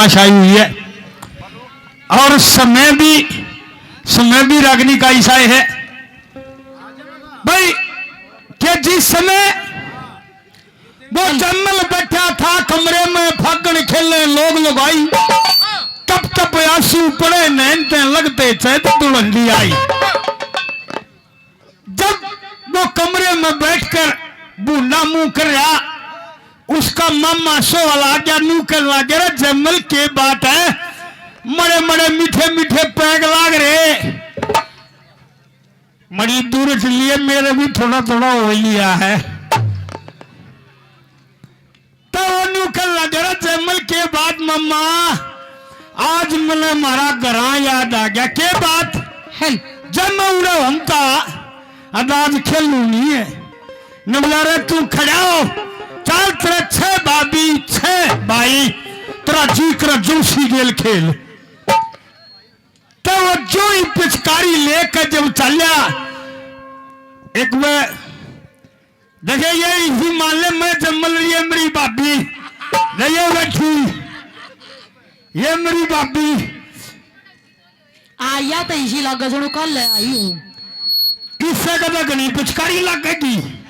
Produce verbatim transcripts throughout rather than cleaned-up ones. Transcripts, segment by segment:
आशा आई हुई है। और समय भी, समय भी रागनी का ऐसा है भाई कि जिस समय वो जैमल बैठा था कमरे में, फागण खेले लोग लुगाई, टप टप आंसू पड़े नैन ते, लगते चैत दुल्हन दी आई। जब वो कमरे में बैठकर बूंदा मुंह कर रहा, उसका मामा सोहल आ गया, नू कहने लग गया, "रे जैमल, के बात है, मड़े मड़े मीठे मीठे पैग लाग रहे।" मड़ी दूर से लिए मेरे भी थोड़ा थोड़ा हो लिया है। तो वो नू कहने लग गया, "जैमल, के बात मामा, आज मने म्हारा घरां याद आ गया।" "के बात?" "है।" "जब मैं उड़े होता, अदाज खेलू नहीं है।" "नबला रे, तू खड़ा हो, चल, तेरे छह भाभी, छह भाई, तेरा जी करे जोशी गेल खेल।" तो वो जो ही पिचकारी लेकर जब चलिया, एक बार देखे, ये इसी माले में जमल रही है मेरी भाभी। ले, ये बैठी, ये मेरी भाभी। आया तो इसी लागे जणु कल आई हूँ। इससे कदा घणी पिचकारी लगेगी।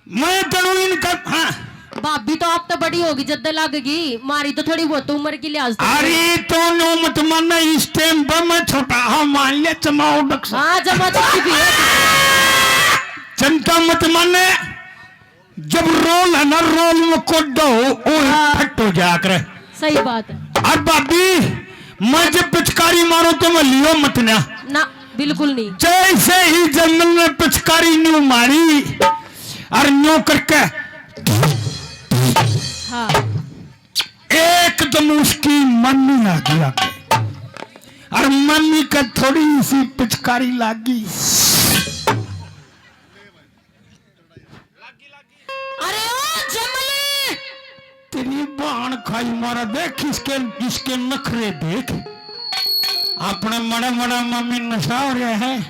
मैं तणु इनका, हाँ। भाभी तो आप तो बड़ी होगी, जद्दे लगेगी, मारी तो थोड़ी बहुत उम्र की लिहाज तो। अरे तो नो मत मानना, इस टाइम पर मैं छोटा, हाँ, मान लिया, जमाओ डॉक्टर। हाँ, जमा चुकी भी है। चिंता मत माने, जब रोल है ना, रोल में कोडो हो, वो हाँ। फिट हो जाया करे। सही बात है। और भाभी, मैं जब पिचकारी मारूं तो मैं लियो मत ना। ना, बिल्कुल नहीं। जैसे ही जंगल में पिचकारी न्यू मारी और न्यू करके हाँ। एकदम उसकी मम्मी आ गई आगे। और मम्मी का थोड़ी सी पिचकारी लागी। अरे ओ जमली! तेरी बाण खाई मारा, देख इसके, इसके नखरे देख। अपने मड़े मड़े मामी नशा हो रहा है।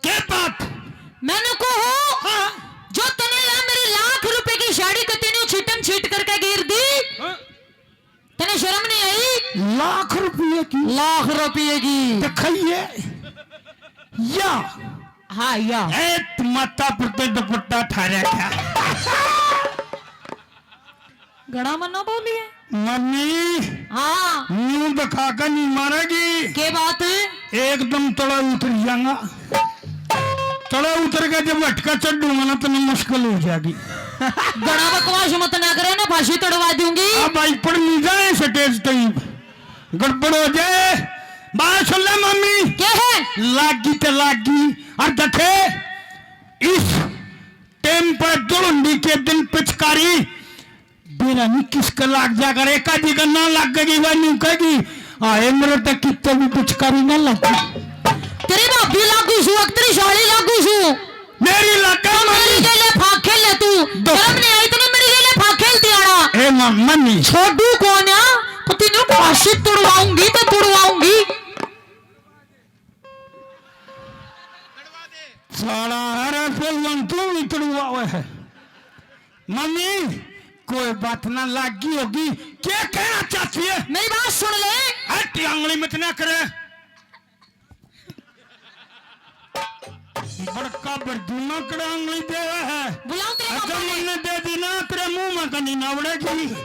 के बात? मैंने को हो, हाँ। जो तने या मेरी लाख रुपए की साड़ी कती न्यू छीटम छीट करके गिर दी। हाँ। तने शर्म नहीं आई? लाख रुपये की। लाख रुपये की। दिखाइए। या। हाँ, या। ए, माता पर तो दुपट्टा ठा रखा। घणा मना बोली है। मम्मी। हाँ। न्यू दिखा के नहीं मारेगी। के बात है? एकदम तले उतर जाऊंगा। तले उतर के जब हटका चढ़ूंगा ना, तो मुश्किल हो जाएगी। घणा बकवास मत ना करे ना, फांसी तड़वा दूंगी। अब भाई पड़ नहीं जाए स्टेज तई, गड़बड़ हो जाए। बात सुन ले मम्मी। क्या है? लागी तो लागी। और देखे, इस टाइम पर दुल्हन के दिन पिचकारी बेरा नहीं किसके लाग जा करे, एकाधी का ना लाग गई, वह न्यू कहेगी, "हाय, मेरे तो कितने भी पिचकारी ना लगी।" तेरी भाभी लागू सू, तेरी साली लागू सू। मेरी लागे तो मेरी मम्मी। गेले फाक खेल ले तू। दो। शर्म नहीं आई तने मेरी गेले फाक खेलती आड़ा। ए म-, मम्मी। छोड़ू कौन आ? तो तीनों को आशिक तुड़वाऊंगी तो तुड़वाऊंगी। साला, अरे पहलवान तू भी तुड़वावे है। मम्मी, कोई बात ना लागी होगी। क्या कहना चाहती है? मेरी बात सुन ले। हट, आंगली मत ना करे। बड़का बर्दू ना करे आंगली दे है। बुलाओ तेरे अच्छा, मामा ने। मैंने दे दी ना, तेरे मुंह में कनी ना उड़ेगी।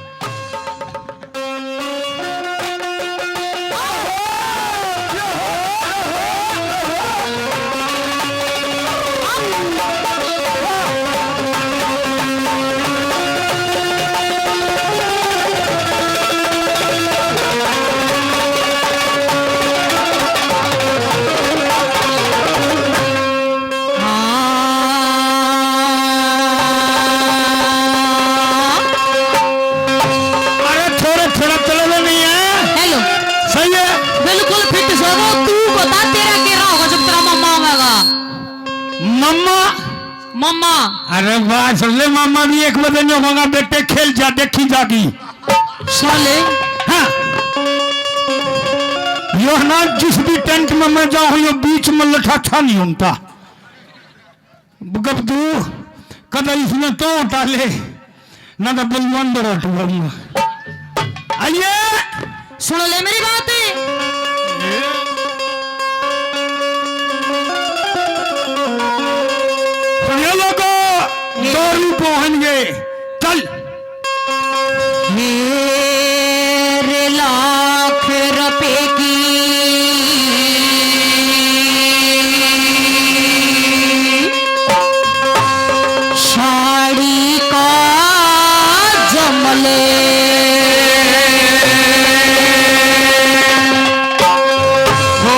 अरे थोड़ा थोड़ा चलो तो नहीं है। हेलो। सही है। बिल्कुल फिट सो गो। तू बता तेरा के रहा होगा जब तेरा मामा आवेगा। मामा। मामा। अरे वाह, सुन ले मामा भी एक बजे नहीं होगा, बेटे खेल जा, देखी जागी। साले। हाँ। यो है ना, जिस भी टेंट में मैं जाऊँ, यो बीच में लठाठा नहीं होता। गब्दू, कदा इसने तो उठा ले, ना तो बलवंत रोट बोलूंगा। आइए, सुन ले मेरी बात। सुनिए लोगो, दारू पहन गए, चल। मेरे लाख रुपए की साड़ी का जमले। हो,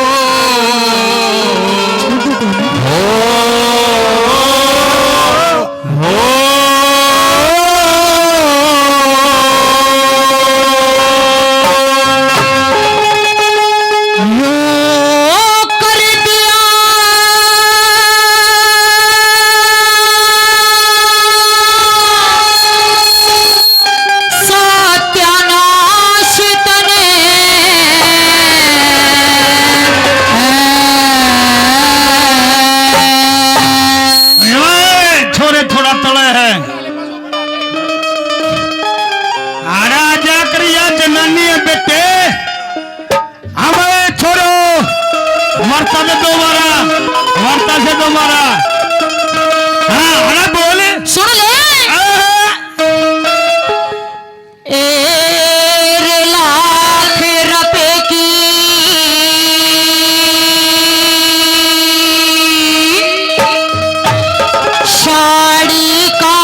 हो, हो। यो कर दिया सत्यानाश तने। ओए, छोरे, थोड़ा तले है। अरे आजा कर, या जनानी है बेटे। हाँ भाई छोरो, वार्ता से दोबारा, वार्ता से दोबारा। हाँ, अरे बोल। सुन ले। हाँ। एक लाख रुपए की साड़ी का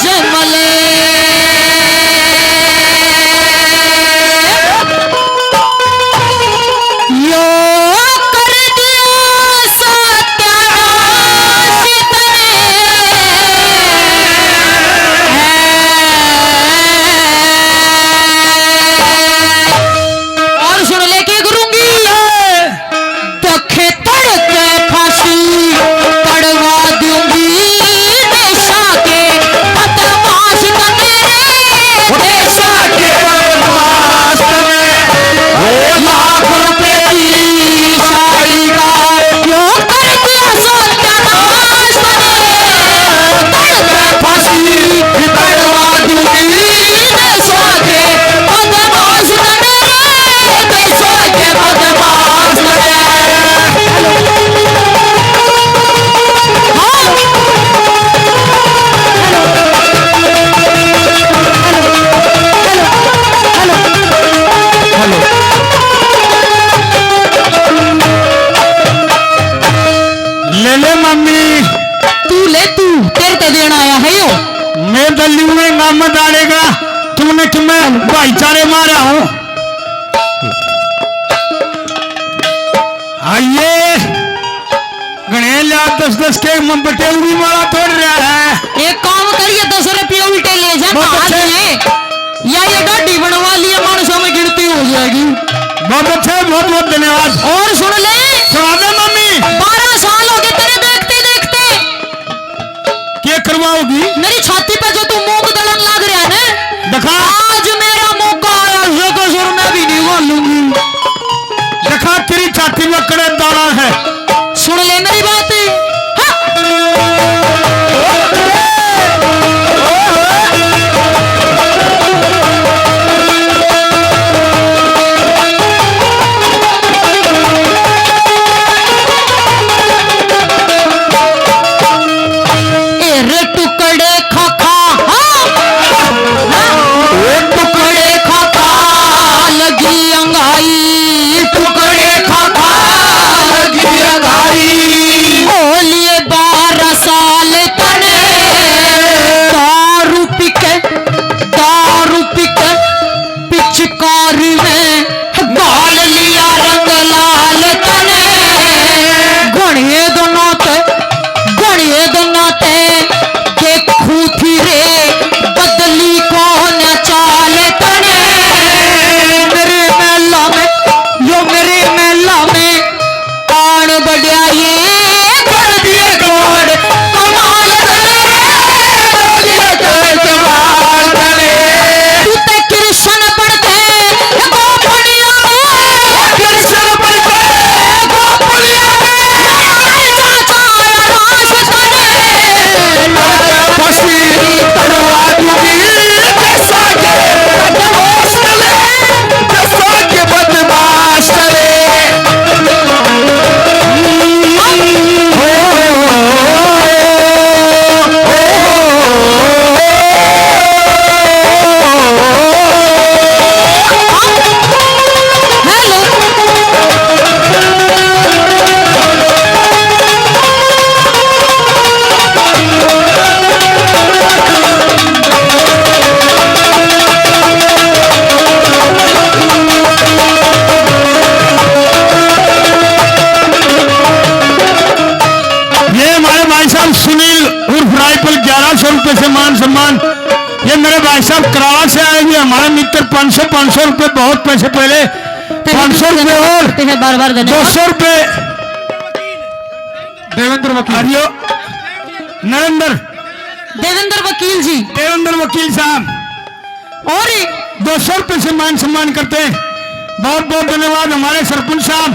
जमले। यो कर दिया सत्यानाश तने। और सुन ले के गुरुंगी। दुख तड़के फांसी तड़वा दूंगी देशा के बदमाश तने रे, देशा के बदमाश तने। ओ लाख रुपए की साड़ी का क्यों कर दिया सत्यानाश तने। तड़के फांसी तड़वा दूंगी देशा के बदमाश तने। ले ले मम्मी। तू ले तू, तेरे ते देना आया है यो। मैं दल्ली में गाम में डालेगा, तूने कि मैं भाईचारे मारा हूँ। आइए, घणे ल्या दस दस के म-, बटेवरी माला तोड़ रहा है। एक काम करिए, दस रुपये उल्टे ले जा, बहुत कहा अच्छे। दिए। या ये दाढ़ी बनवा लिए, मानसों में गिनती हो जाएगी। बहुत अच्छे, बहुत बहुत धन्यवाद। और सुन ले। सुना दे मम्मी। बारह साल हो गए तेरे देखते देखते। के करवाओगी? मेरी छाती पे जो तू मूंग दलन लाग रहा है ना, दिखा। आज मेरा मौका आया, जो कसर मैं भी नहीं घालूंगी। दिखा, तेरी छाती में कड़े दाना है। सुन ले मेरी बात। हाँ। भाई साहब कराला से आए हुए हमारे मित्र, पाँच सौ, पाँच सौ रुपए, बहुत पैसे पहले, पाँच सौ रुपए और करते हैं बार बार धन्यवाद। दो सौ रुपए। देवेंद्र वकील। अरे यो, नरेंद्र। देवेंद्र वकील जी। देवेंद्र वकील साहब। और दो सौ रुपए से मान सम्मान करते हैं। बहुत बहुत धन्यवाद हमारे सरपंच साहब।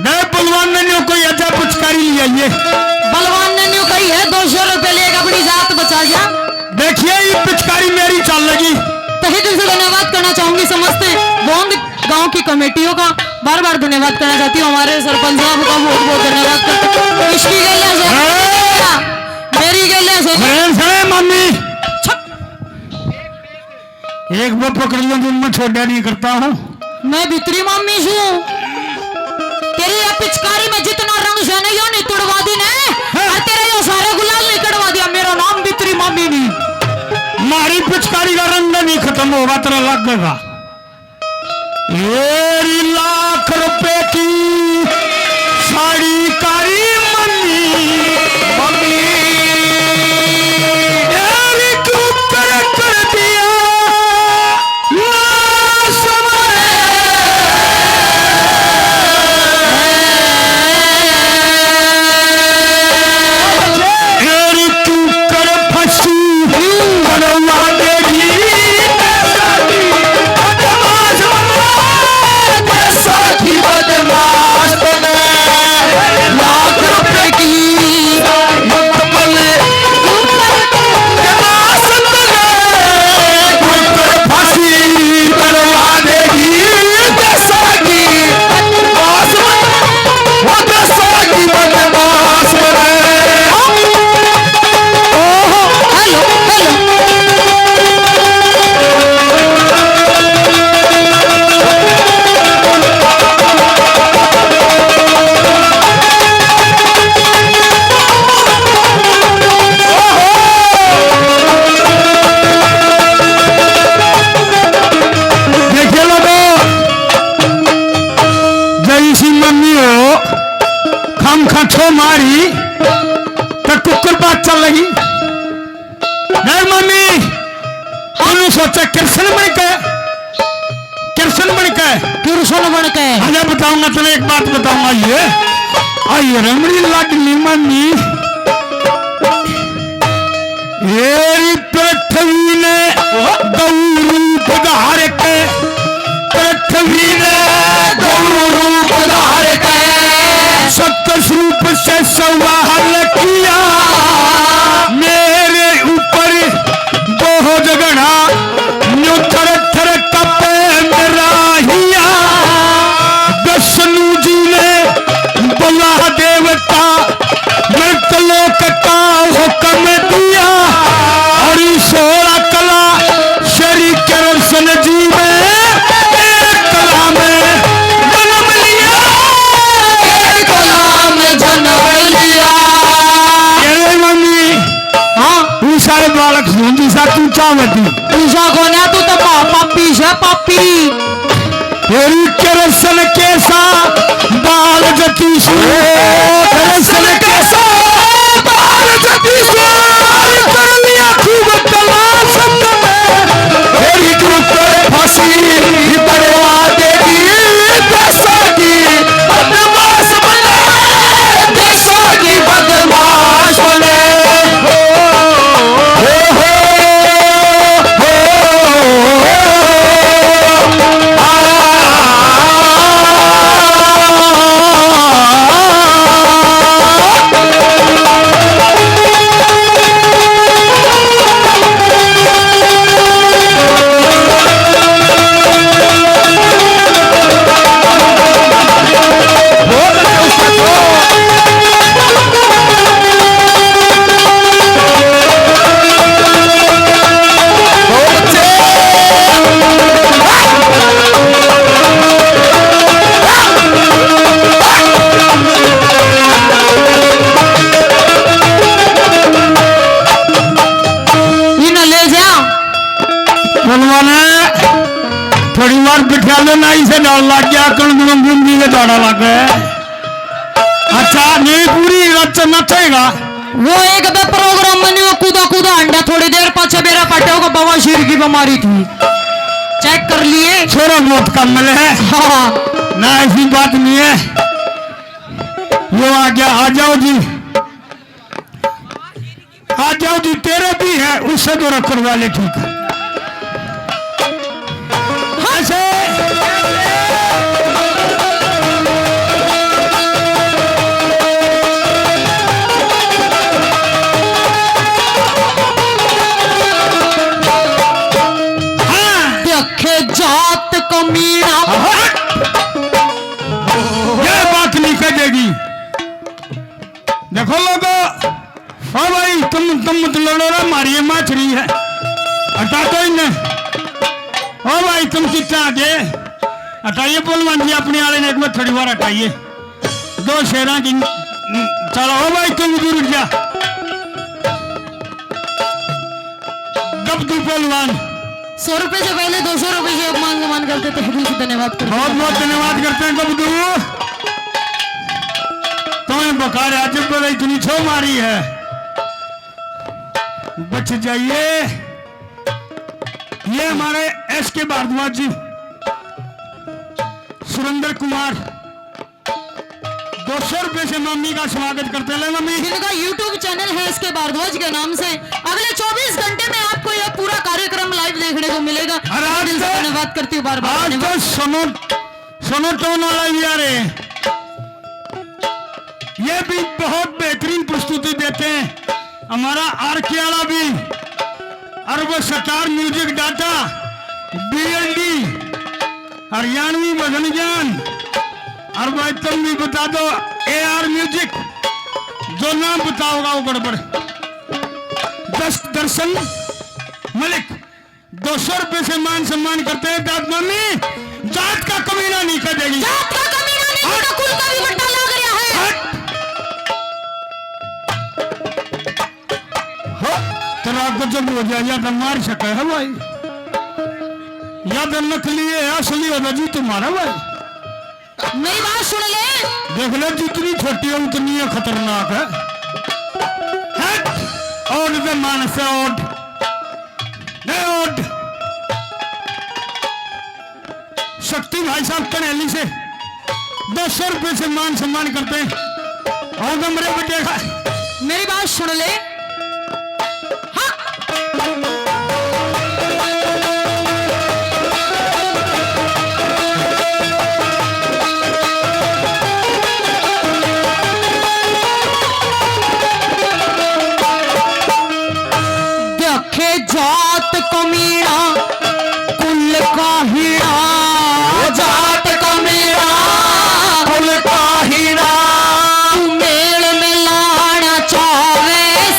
गए बलवान ने न्यू कोई अच्छा पिचकारी ले आइए। बलवान ने न्यू कही है, दो सौ रुपए लेके अपनी जात बचा जा। देखिए, ये पिचकारी मेरी चल लगी। तहे दिल से धन्यवाद करना चाहूंगी समस्त बोंद गांव की कमेटियों का। बार बार धन्यवाद करना चाहती हूँ हमारे सरपंच साहब का, बहुत बहुत धन्यवाद करती हूँ। इसकी गैल्या से हाँ। मेरी गैल्या से। अरे सुने मामी। छक। एक वो पकड़ लो जो मैं छोड़ा नहीं करता हूँ। मैं भीतरी मामी सू। तेरी ये पिचकारी में जितना रंग से ना, यो नहीं तुड़वा दी ने। हाँ। और तेरा यो सारा गुलाल नहीं कढ़वा दिया, मेरा नाम भीतरी मामी नहीं। मारी पिचकारी का रंग नहीं खत्म होगा, तेरा लगेगा। मेरी लाख रुपए की साड़ी कारी मम्मी। मम्मी। मेरी क्यों कर, कर दिया नाश मैंने। मेरी क्यों कर फंसी करवा देगी। बदमाश बना, पैसा की बदमाश बना, लाख रुपए की मुकम्मल बदमाश बना, फांसी करवा देगी। पैसा की बदमाश बना, वो पैसा की बदमाश बना। ओहो, हेलो, हेलो। देखिए लोगों, जय सी मम्मी हो, खम खा छो मारी, तो कुकर बात चल लगी। नहीं मम्मी, तूने सोचा कृष्ण बन के, कृष्ण बन के, कृष्ण बन के। अच्छा बताऊंगा तने एक बात बताऊंगा ये। आई रमणी लाडली मम्मी, एरी पृथ्वी ने गौ रूप धार के, पृथ्वी ने गौ रूप धार के, सत रूप से संवाहन किया। मेरे ऊपर बहुत घना न्यू थर थर कपे मेरा हिया। विष्णु जी ने बुला देवता, मृतलोक का हुक्म दिया। और सोलह कला श्री कृष्ण जी में एक कला में जन्म लिया, एक कला में जन्म लिया। अरे मम्मी, हाँ? तू सारे बालक सुन, दिशा तू चावती। दिशा कोन्या, तू तो पा-, पापी से पापी। तेरी कृष्ण कैसा बाल जतीशु, कृष्ण कैसा बाल जतीशु, कर लिया खूब तलाश तने। तेरी क्यों कर फंसी बर्बाद तेरी दशा की, बदमाश बने, दशा की बदमाश बने। हो, हो, हो, हो। इन्हें ले जा। बोलवा ने थोड़ी बार बिठा ले ना, इसे डर लग गया, कण गुण गुण जी के झाड़ा लग गए। अच्छा, नहीं पूरी रात नचेगा। वो एक बे प्रोग्राम में नहीं, वो कूदा कूदा अंडा, थोड़ी देर पाछे मेरा पटेव को बवासीर की बीमारी थी, चेक कर लिए। छोरो मौत का मल है। हाँ। ना, ऐसी बात नहीं है। यो आ गया, आ जाओ जी, आ जाओ जी, तेरे भी है, उससे दो रखर वाले ठीक है। ऐसे। हाँ। देखे जात कमीना। हाँ। ये बात नहीं कहेगी। देखो लोगो, ओ भाई, तुम, तुम मत लड़ो रे, मारी ये माछरी है। हटा तो इन्हें। ओ भाई, तुम कितना आगे? हटाइए पहलवान जी, अपने आले ने एक बार थोड़ी बार हटाइए। दो शेरां की, चलो, ओ भाई, तुम भी रुक जा। गब्दू पहलवान। सौ रुपए से पहले दो सौ रुपए से अपमान सम्मान करते, तहे दिल से धन्यवाद करते हैं। बहुत बहुत धन्यवाद करते हैं गब्दू। तुम्हें बकार आज बड़ा इतनी छो मारी है, बच जाइए। ये हमारे एस के भारद्वाज जी, सुरेंद्र कुमार, दो सौ रुपए से मामी का स्वागत करते हैं। ले मामी। जिनका YouTube चैनल है एस के भारद्वाज के नाम से, अगले चौबीस घंटे में आपको यह पूरा कार्यक्रम लाइव देखने को मिलेगा। और आज दिल से तो, धन्यवाद करती हूँ, बार बार आज धन्यवाद। तो सोनो, सोनोटोन वाला भी आ रहे हैं, ये भी बहुत बेहतरीन प्रस्तुति देते हैं। हमारा आरके वाला भी, और वो star music data, BLD, Haryanvi भजन ज्ञान, और भाई तुम भी बता दो, एआर म्यूजिक, जो नाम बताओगा वो गड़बड़। दस दर्शन मलिक, दो सौ रुपए से मान सम्मान करते हैं। दाद मामी, जात का कमीना नहीं करेगी। जात का कमीना नहीं, हट। तो कुल का भी बट्टा लाग रहा है। हट। हो, तेरा गजब हो गया, या तो मार सके है भाई, या तो नकली है, असली है जी तुम्हारा भाई। मेरी बात सुन ले। देख ले, जितनी छोटी है उतनी है खतरनाक है। हट, ओड दे मानस, ओड दे, ओड। शक्ति भाई साहब कनैली से दो सौ रुपए से मान सम्मान करते हैं। और कमरे में देखा। मेरी बात सुन ले। हाँ। देखे जात कमीना, कुल का हीरा। ओ जात कमीना, कुल का हीरा। तू मेल में लाना चाहे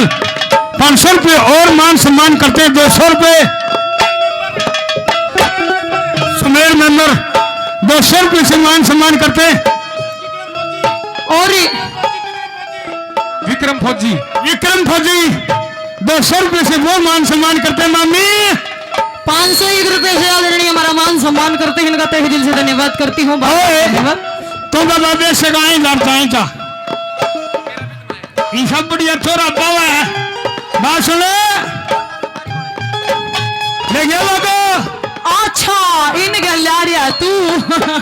पाँच सौ रुपये और मान सम्मान करते हैं, दो सौ रुपये। सुमेर मेंबर दो सौ रुपये से मान सम्मान करते हैं। और विक्रम फौजी, विक्रम फौजी दो सौ रुपये से वो मान सम्मान करते हैं, मामी। पाँच सौ एक रुपये से आदरणीय हमारा मान सम्मान करते हैं, इनका तहे दिल से धन्यवाद करती हूँ। ओए, धन्यवाद। तो बाबा बेशक आए लड़ जाए जा। ये सब बढ़िया छोरा बावा है। बात सुन। ले गया लोगो। अच्छा, इन गल ला रहा तू।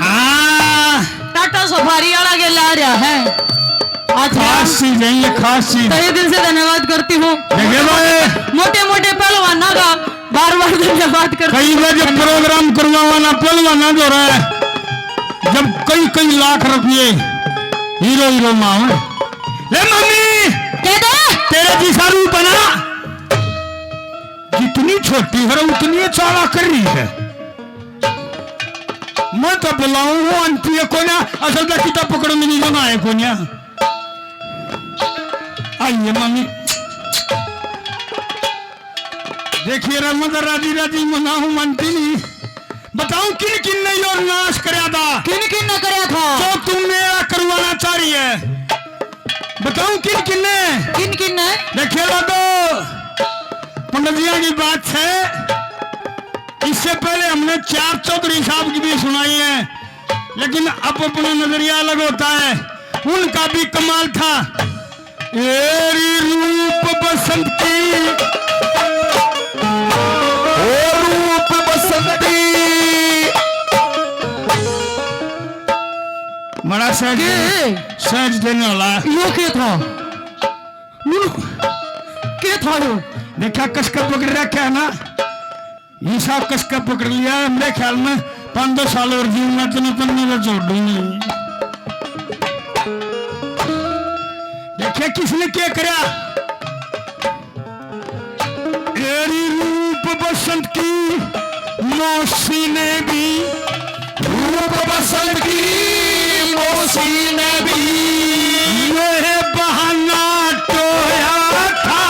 हाँ। टाटा सफारी वाला के ला रहा है। अच्छा। खास चीज है ये, खास चीज। तहे दिल से धन्यवाद करती हूँ। ले गया भाई। मोटे मोटे पहलवाना का बार बार धन्यवाद करती हूँ। कई बजे प्रोग्राम करवावाना पहलवाना जो रहा है, जब कई कई लाख रुपये हीरो हीरो माँ। ले मम्मी, कह दे। तेरे जैसा रूप है ना, जितनी छोटी है उतनी चाला कर रही है। मैं तो बुलाऊं हूँ आंटी को ना, असल में किताब पकड़ो मेरी जगह है कोन्या। आइए मम्मी। देखिए रे, मैं तो राजी राजी मनाऊं मानती नहीं। बताऊं किन किन ने यो नाश करया था? किन किन ने करया था? जो तू मेरा करवाना चाह रही है। बताऊं किन किन ने? किन किन ने? देखिए लोगो, पंडित जी की बात है। इससे पहले हमने चार चौधरी साहब की भी सुनाई है, लेकिन अब अपना नजरिया अलग होता है। उनका भी कमाल था। एरी रूप बसंत की, ओ रूप बसंती। बड़ा सहज, के? सहज देने वाला। यो के था? नु, के था यो? देखा, कसकर पकड़ रखा है ना। हिसाब कसकर पकड़ लिया है, मेरे ख्याल में पाँच दस साल और जीऊंगा तो मैं तन्ने तो छोड़ दूंगी। देखिए किसने क्या करा। तेरी रूप बसंत की मौसी ने भी, रूप बसंत की मौसी ने भी ये बहाना टोया था।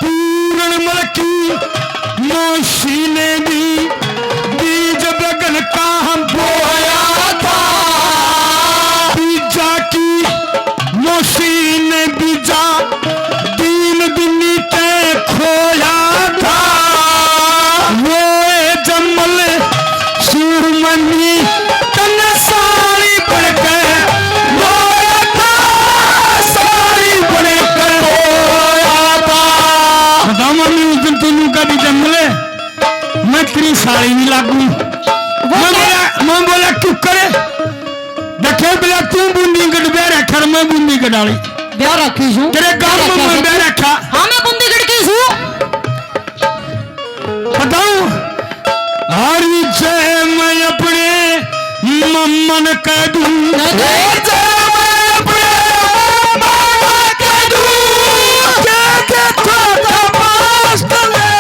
पूरणमल की मौसी ने भी बीज बगन का हम बोया था। बीजा की मौसी ने बीजा दीन दुनी ते खोया था। वो जमल सुमनी तन सारी बन के रोया था, सारी बन के रोया था। बताओ मम्मी, उस दिन तू नू कभी जमले, मैं तेरी साली नहीं लागू। वो मैं क्या? बोला, मैं बोला, क्यों करे? देखे बोला, तू बूंदीगढ़ ब्याह रखा, मैं बूंदीगढ़ वाली। ब्याह रखी सू। तेरे गांव में मैं ब्याह रखा। हाँ, मैं बूंदीगढ़ की सू। बताऊं, हर जय मैं अपने मम्मन कह दूं। कह दे। जय मैं अपने मम्मन कह दूं। कह दे तो तमाश तले।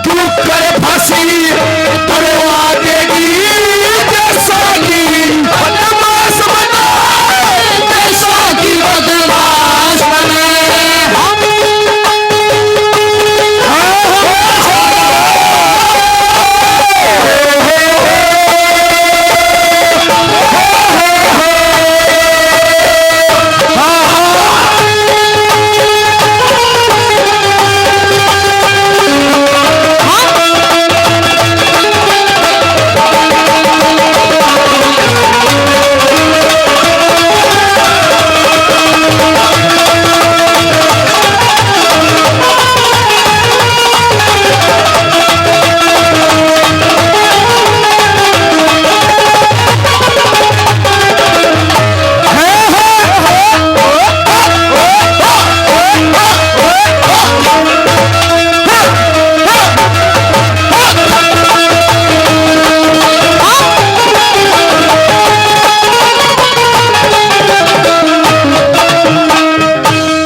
तू कर फांसी तुड़वा देगी जैसा की बदमाश बना, जैसा की बदमाश बने। हम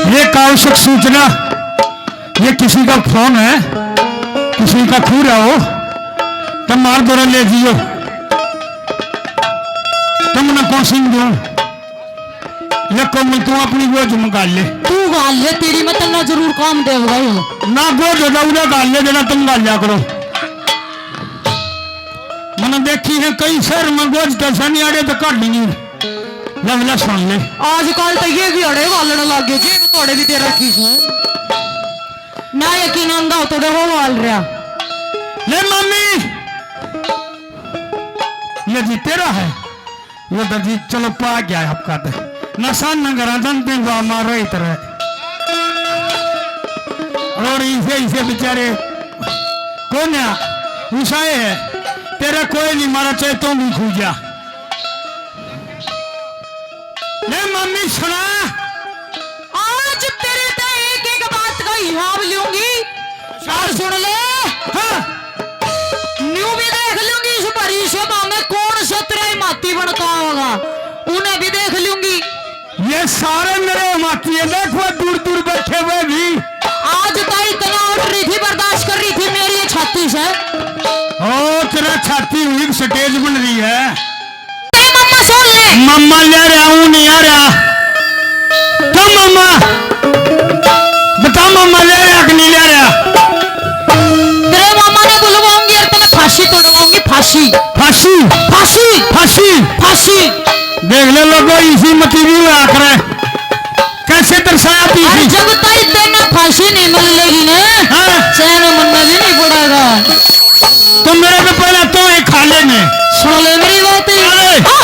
ये आवश्यक सूचना, ये किसी का फोन है, किसी का खो रहा हो, तो मार दौरा ले जियो, तुमने कौन सिंह दो। ले कोमल, तू अपनी गोज में गाल ले। तू गाल ले, तेरी मैं तन्ना जरूर काम देवगा यो। ना गोज होता उन्हें गाल ले, देना तुम गाल लिया करो। मैंने देखी है कई शहर में गोज के सनियाड़े तो काट लेंगे। ले, ले सुन ले। आजकल तो ये भी अड़े गालने लग गए, जेब तोड़े भी दे रखी है। ना यकीन आंदा हो तो देखो गाल रहा। ले मम्मी, ये जी तेरा है। वो तो जी चलो पा गया है आपका तो। नशा न करा, दन दिन दुआ मार रही तरह। और इसे, इसे बेचारे कौन है? उषाए है। तेरा कोई नहीं मारा, चाहे तू भी खू जा। ले मम्मी सुना। आज तेरे ते एक एक बात का हिसाब लूंगी। और सुन ले। हाँ। न्यू भी देख लूंगी इस भरी सभा में कौन सतरा माती बनता होगा, उन्हें भी देख लूंगी। ये सारे मेरे माती है, देख वो दूर दूर बैठे हुए भी। आज तो इतना उड़ रही थी, बर्दाश्त कर रही थी मेरी ये छाती से। ओ, तेरा छाती हुई स्टेज बन रही है। ए मम्मा, सुन ले। मम्मा ले रहा हूँ, नहीं आ रहा। तो मम्मा, बता मम्मा ले रहा कि नहीं ले रहा? तेरे मामा ने बुलवाऊंगी और तने फांसी तोड़वाऊंगी, फांसी। फांसी? फांसी। फांसी। फांसी। देख ले लोगो, इसी मती भी हुआ करे। कैसे दर्शाया थी अरे इसी? जब ताई तेने फांसी नहीं मिल लेगी ना, हाँ। चैन मन भी नहीं पड़ेगा। तो मेरे पे पहले तो एक खा लेने। सुन ले मेरी बात। अरे। हाँ।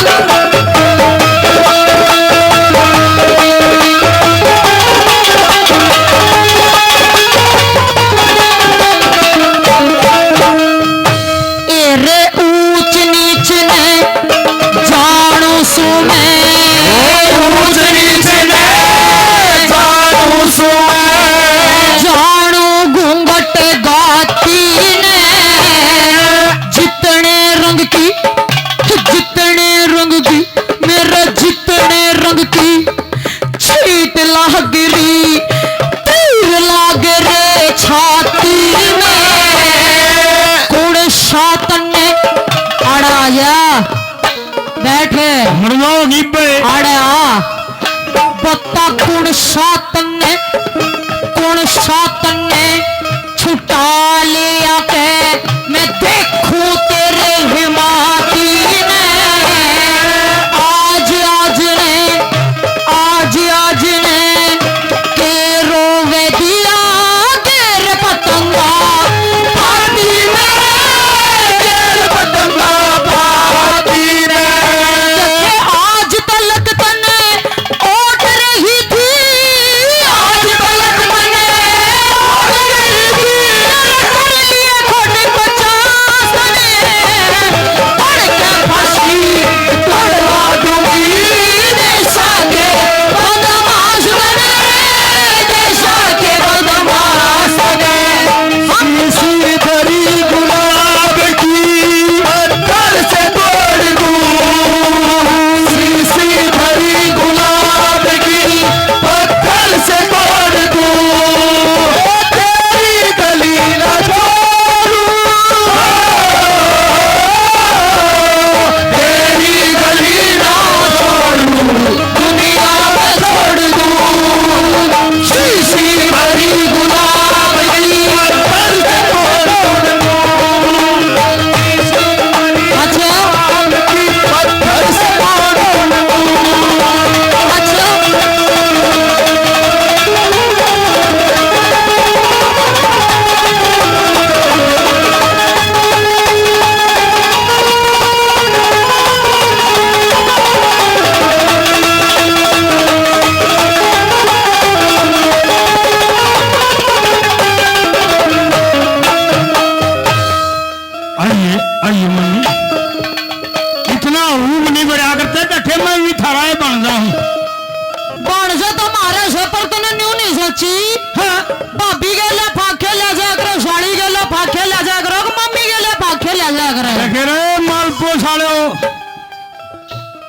ए रे ऊंच नीच ने जानू सू मैं। ओ ऊंच नीच ने जानू सू मैं। जानू घूंघट गाती ने। जितने रंग की, जितने रंग की, मेरा जितने रंग की छीट लाग री, तीर लाग रे छाती में। कुण शातन ने अड़ाया? बैठ। मरवा होगी बे। अड़े आ। बता कुण शातन ने, कुण शातन ने छुटा लिया के मैं देखूं तेरे हिमाती ने। आज, आज ने, आज, आज ने के रोवे दिया गेर पतंगा फाती ने, गेर पतंगा फाती ने। आज तलक तने ओट रही थी, आज तलक तने ओट रही थी। कर लिए खोटे पचास तने, पड़ के फांसी तोड़वा दूंगी देशा के बदमाश बने, देशा के बदमाश बने। हम शीशी भरी गुलाब की पत्थर से तोड़ दूं, शीशी भरी गुलाब की पत्थर से तोड़ दूं, तेरी गली ना छोड़ूं, तेरी गली ना छोड़ूं, दुनिया में छोड़ दूं, शीशी भरी गुलाब की पत्थर से तोड़ दूं। अच्छा। अच्छा। आइए, आइए मम्मी, इतना ऊब नहीं बढ़ा करते, बैठे मैं भी थारा ही बन जाऊं। बन जा तो मारे से, पर तूने न्यू नहीं सोची। हाँ। भाभी गेले फाके ले जाया करो, साली गेले फाके ले जाया करो, कि मम्मी गेले फाके ले जाया करो। देखे रे मालपो सालो,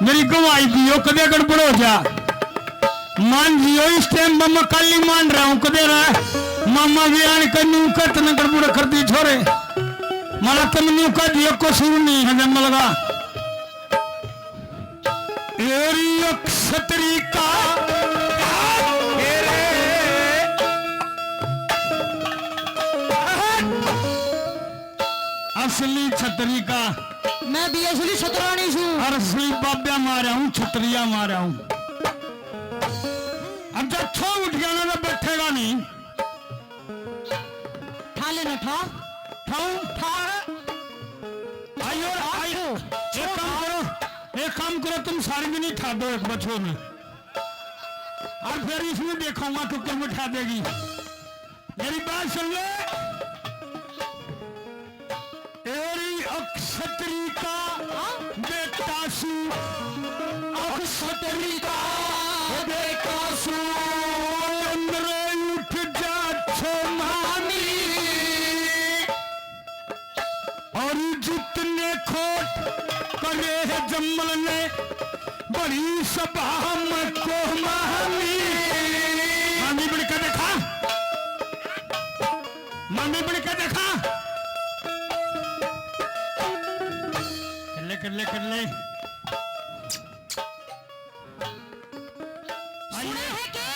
मेरी गवाही दियो, कदे गड़बड़ हो जा। मान लियो, इस टाइम मामा काली मान रहा हूँ, कदे रहा मामा भी आन के न्यू कर तने गड़बड़ कर दी छोरे। माला तुम न्यू कर दियो, कसूर नहीं है जंगल का। एरी एक छतरी का असली छतरी का। मैं भी असली छतरानी सूं। और असली बाब्या मारा हूँ, छतरिया मारा हूँ। अब जब छो उठ गया ना, तो बैठेगा नहीं। ठा लेना, ठा। ठाऊं? ठा। आइयो, आइयो। एक काम करो, एक काम करो, तुम सारी दिन ही ठा दो एक बछो में, और फिर इसमें देखूंगा क्यों, क्यों बैठा देगी। मेरी बात सुन ले। एरी अक्षत्री का बेटा सू, अक्षत्री का बेटा सू, चंद्र उठ जा छो मामी। और जितने खोट करे है जम्मल ने, बड़ी सभा में को मामी। मामी बन के देखा, मामी बन के देखा। कर ले, कर ले, कर ले। सुने है के?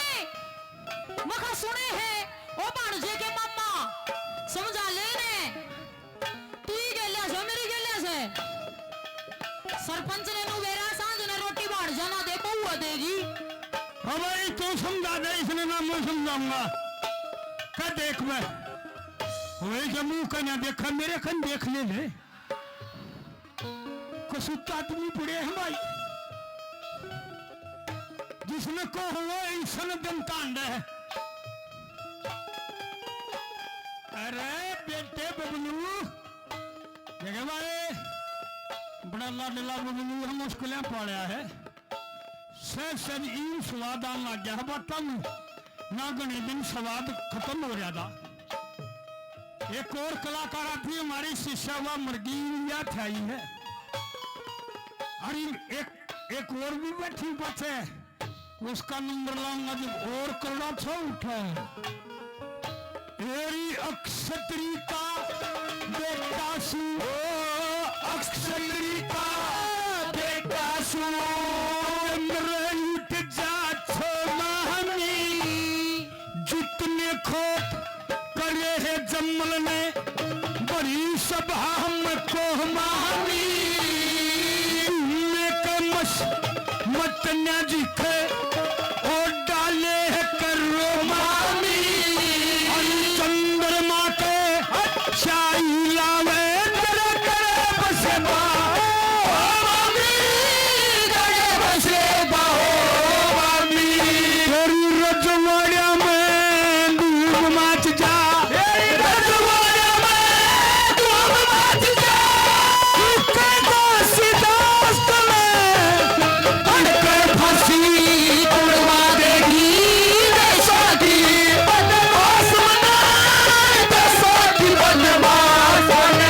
मखा सुने है, ओ भाणजे के मामा, समझा ले ने। तू ही गेल्या से, मेरी गेल्या से। सरपंच ने नू बेरा सांझ ने रोटी भाणजा ना दे, बहुआ देगी। हाँ भाई, तू समझा दे, इसने ना मैं समझाऊंगा। क्या देख मैं? वही के मुंह का ना देखा, मेरे कन देख ले ले। कसूता आदमी पड़े हैं भाई, जिसने को हुआ इंसान दंतांड है। अरे बेटे बबलू, देखे भाई, बड़ा लाडला बबलू हम उसको ले पाला है। सहज सहज यूं स्वाद आन लग गया है बातां में, ना घणे दिन स्वाद खत्म हो रहा था। एक और कलाकार आदमी हमारी शिष्या हुआ मरगी या थे आई है। अरे एक, एक और भी बैठी बचे, उसका नंबर लाऊंगा जब और करड़ा छो उठे। एरी अक्षत्री का बेटा सू, ओ अक्षत्री का बेटा सू, चंद्र उठ जा छो मामी। जितने खोट करे है जम्मल ने, बड़ी सभा में को मामी। मैं कमस मत न दिखे, ओ डाले करो मामी। अरे चंद्रमा के शाही लावे तेरे करे बसेबा। ओ मामी, करे बसेबा, ओ मामी। तेरी रजवाड़िया में धूम मच जा। तेरी रजवाड़िया में धूम मच जा। तेरे दासी दास में बनकर फांसी तुड़वा देगी। देशा की बदमाश मना, देशा की बदमाश मना।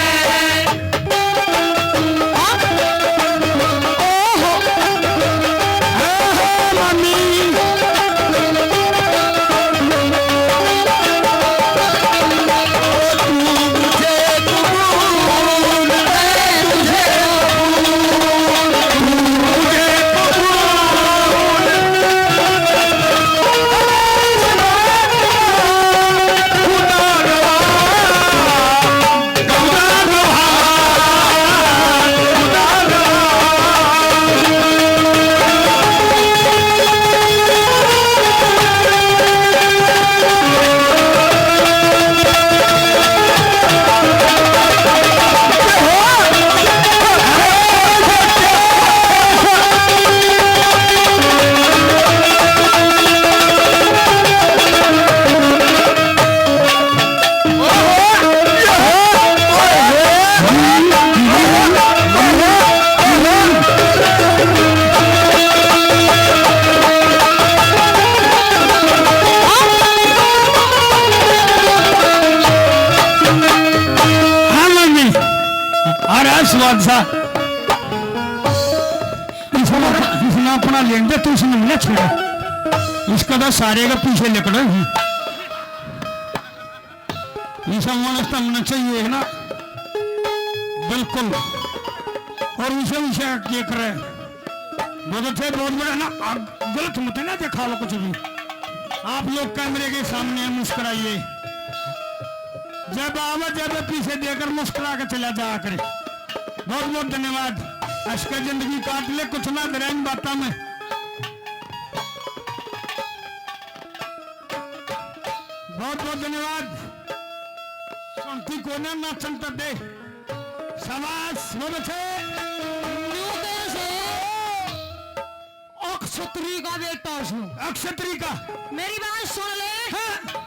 हाँ, मम्मी। अरे स्वाद सा। इसने, इसने अपना लेन दे, तू इसने ना छेड़ा। इसका तो सारे का पीछे लिकड़े ही। इसा मानस तो हमने चाहिए है ना, बिल्कुल। और उसे, उसे के करे, बहुत अच्छे, बहुत बड़ा ना, आप गलत मत ना दिखा लो कुछ भी। आप लोग कैमरे के सामने मुस्कुराइए। जब आवे जब पीछे देकर मुस्कुरा के चला जाया करे। बहुत बहुत धन्यवाद। अशके जिंदगी काट ले, कुछ ना धरा इन बातों में। बहुत बहुत धन्यवाद। शांति कोने नाचन तो दे। शाबाश, बहुत अच्छे। न्यू कैसे? अक्षत्री का बेटा हूँ। अक्षत्री का? मेरी बात सुन ले। हाँ।